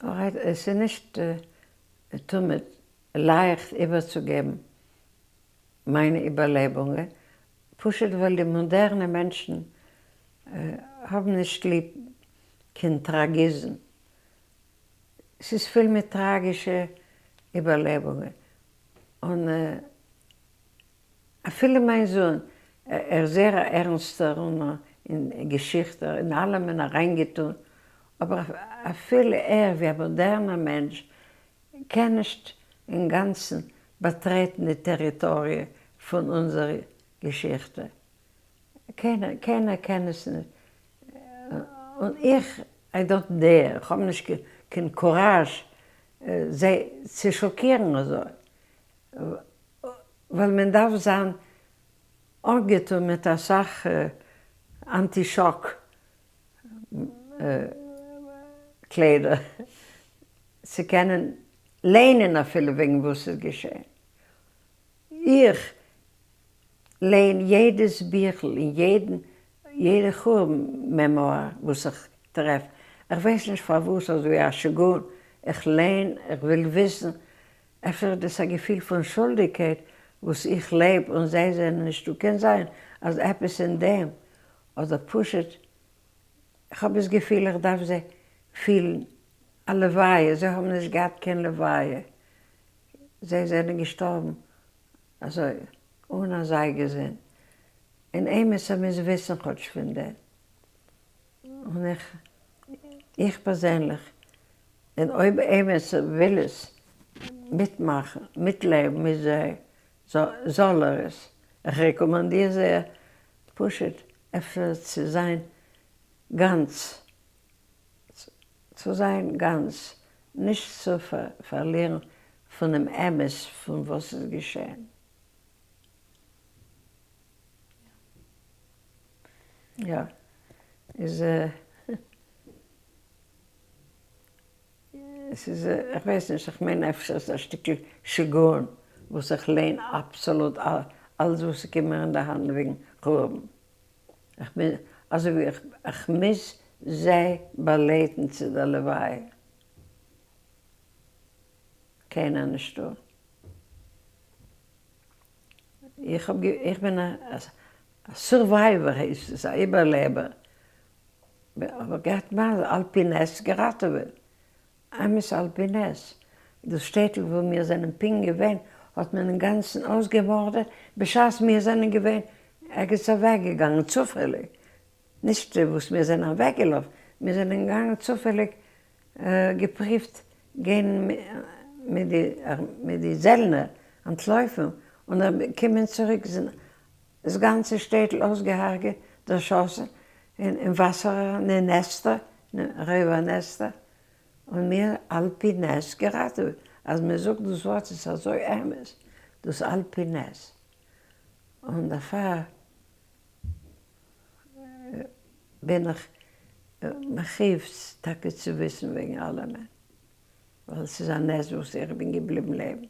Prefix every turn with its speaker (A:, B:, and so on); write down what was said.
A: Alright, עס איז נישט תמיד לייכט איבערצוגעבן מיינע איבערלעבונגען, פשוט ווייל די מאדערנע מענטשן האבן נישט ליב קיין טראגיזם. ס'איז פול מיט טראגישע איבערלעבונגען, און אפילו מיין זון, ער איז זייער א ערנסטער און אין געשיכטע אין אלעמען אריינגעטון, אבער אפילו ער ווי א מאדערנער מענטש קען נישט אינגאנצן באטרעטן די טעריטאריע פון אונזער געשיכטע. קיינער קיינער קען עס נישט, און איך I don't dare, איך האב נישט קיין קוראזש זיי צו שאקירן אזוי, ווייל מען דארף זיין אנגעטון מיט אסאך anti shock קליידער צו קענען ליינען אפילו וועגן וואס איז געשען. איך ליין יעדעס ביכל און יעדן יעדע חורבן מעמואר וואס איך טרעף, איך ווייס נישט פארוואס אזוי א שגעון, איך ליין, איך וויל וויסן, אפשר איז דאס א געפיל פון שולדיגקייט וואס איך לעב און זיי זענען נישטא, קען זיין אז עפעס אין דעם, אדער פשוט איך האב דאס געפיל איך דארף זיי פילן א לוויה, זיי האבן נישט געהאט קיין לוויה, זיי זענען געשטארבן אזוי אן א זיי געזונט, און עימיצער מוז וויסן כאטש פון דעם, און איך איך פערזענליך, און אויב עימיצער וויל עס מיטמאכן, מיטלעבן מיט זיי, זאל ער עס, איך רעקאמאנדיר זייער פשוט אפשר צו זיין גאנץ, צו זיין גאנץ, נישט צו פארלירן פונעם אמת פון וואס איז געשען. יא. איז עס איז איך ווייס נישט, איך מיין אפשר איז א שטיקל שגעון וואס איך ליין אבסאלוט אלעס וואס ס'קומט מיר אין די האנט וועגן חורבן. איך בין אזוי ווי איך מוז זיי באגלייטן צו דער לוויה. קיינער נישטא. איך האב איך בין א survivor הייסט עס, א איבערלעבער. אבער געהאט מזל, על פי נס געראטעוועט. אמת על פי נס. דאס שטעטל וואו מיר זענען פונקט געווען האט מען אינגאנצן אויסגעמארדעט בשעת מיר זענען געווען ערגעץ אוועקגעגאנגען צופעליג. נישט וואס מיר זענען אוועקגעלאפן, מיר זענען געגאנגען צופעליג געפריווט גיין מיט די זעלנער אנטלויפן און קומען צוריק זענען דאס גאנצע שטעטל אויסגעהארגעט, דערשאסן אין וואסער אריין, אין נעסטער, אין river נעסטער, און מיר על פי נס געראטעוועט, אז מען זאגט דאס ווארט איז אזוי אמת, דאס על פי נס, און דערפאר בין איך מחויב טאקע צו וויסן וועגן אלעמען, ווייל עס איז א נס וואס איך בין געבליבן לעבן.